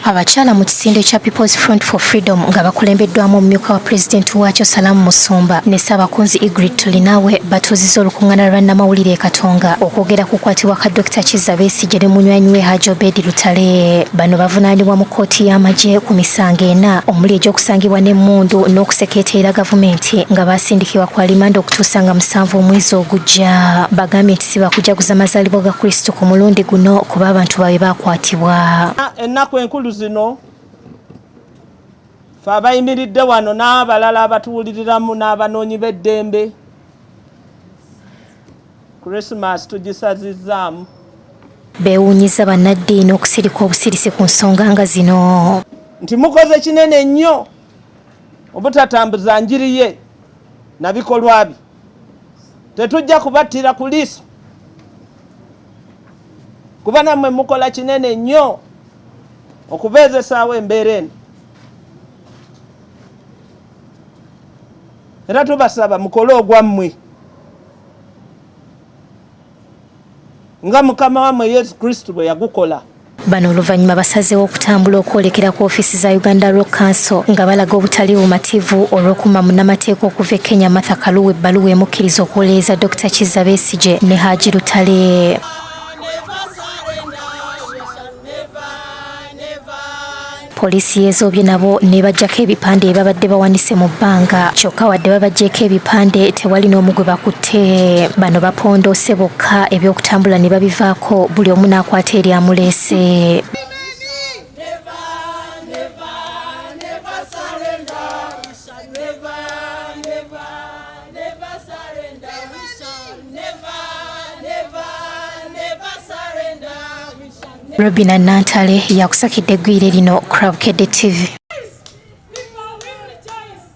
Abakyala mu kisinde kya People's Front for Freedom nga bakulembeddwamu omumyuka wa pulezidenti waakyo Salamu Musumba ne Ssaabakunzi Ingrid Tulinawe batuuzizza olukuŋŋaana lwa bannamawulire e Katonga okwogera ku kukwatibwa kwa Dokita Kizza Besigye ne munywanyi we Haji Obedi Lutale. Bano bavunaanibwa mu kkooti y'amagye ku misango ena omuli egy'okusangibwa n'emmundu n'okusekeeterera gavumenti nga baasindikibwa ku alimanda okutuusa nga 7 omwezi ogujja. Bagambye nti si bakujaguza mazaalibwa ga Kristo ku mulundi guno kuba abantu baabwe baakwatibwa. Ennaku enkulu zino fe abayimiridde wano n'abalala abatuwuliriramu n'abanoonyi b'eddembe, Christmas tugisazizzaamu. Beewuunyizza bannaddiini okusirika obusirisi ku nsonga nga zino. Nti mukoze kinene nnyo obutatambuza njiri ye na bikolwa bye. Tetujja kubattira ku liiso kuba nammwe mukola kinene nnyo okubeezesaawo embeera eno. Era tubasaba mukole ogwammwe nga Mukama wammwe Yesu Kristo bwe yagukola. Bano oluvannyuma basazeewo okutambula okwolekera ku ofiisi za Uganda Law Council nga balaga obutali bumativu olw'okumma munnamateeka okuva e Kenya Martha Karua ebbaluwa emukkiriza okuwolereza Dr. Kizza Besigye ne Haji Lutale. Poliisi yeezoobye nabo n'ebaggyako ebipande bye babadde bawanise mu bbanga, kyokka wadde babaggyeeko ebipande tewali n'omu gwe bakutte. Bano bapondoose bokka eby'okutambula ne babivaako buli omu n'akwata eryamuleese. Robina Nantale yakusakidde eggwire lino Crab Kedde TV.